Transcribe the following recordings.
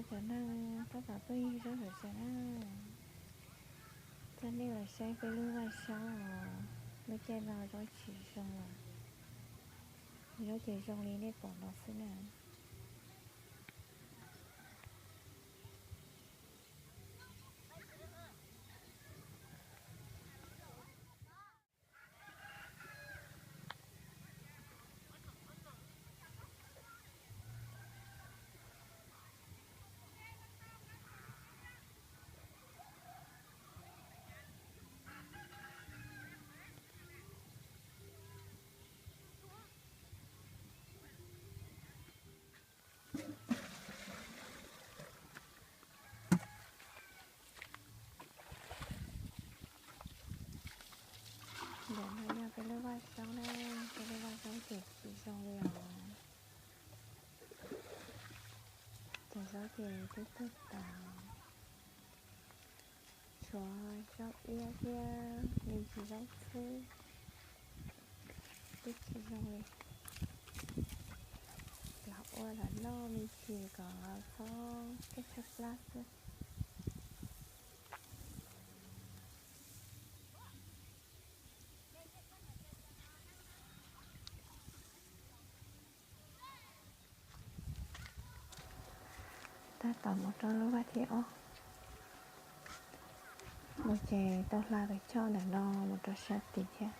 Cov neeg tab tom tuaj yug zaub hauv tsev na. Coj nej los saib peb lub vaj zaub os, lub caij no zaub tsis zoo lawm, zaub ces zoo li nej pom no xwb na. Ntawm no yog peb lub vaj zaub na, peb lub vaj zaub ces tsis zoo li os. Cov zaub ces twb tuag tas, tshuav zaub iab thiab me ntsis zaub txhwb, twb tsis zoo li. Los ua los noj me ntsis kom txhob tshaib plab xwb. Tab tom mus rau lub vaj thib ob, mus ces tau hla tus choj ntawm no mus rau sab tid thiab.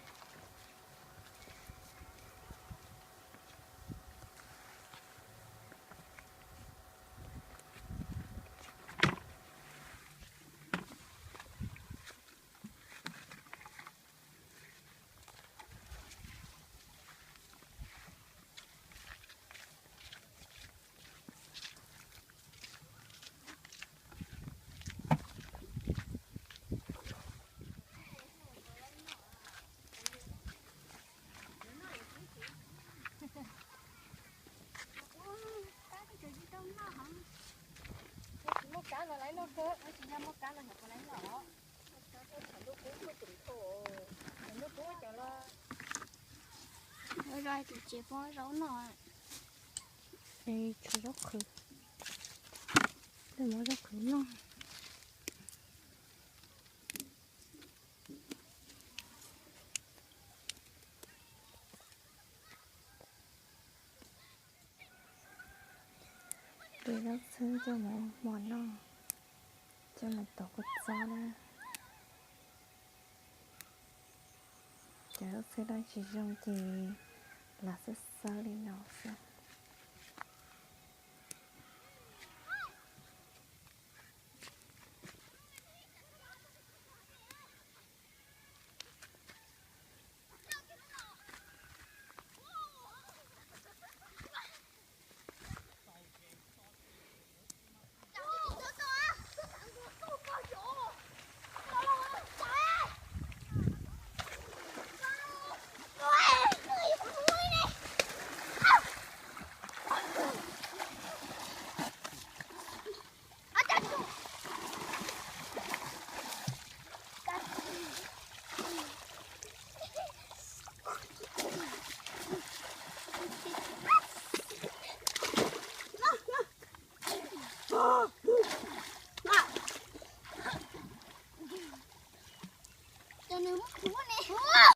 Muaj kab los lawv noj kawg, tsis yog muaj kab los nyuam qhuav lawv noj. Lub kub cov los, lawv zov tus tsev poob zaub noj. Tshuav zaub qhwv, muab zaub qhwv noj. Ris zaub txhwb coj mus ua hmo noj, coj mus tov kua txob na. Cov zaub txhwb dab tsis zoo ces lam xawb xawb li no xwb.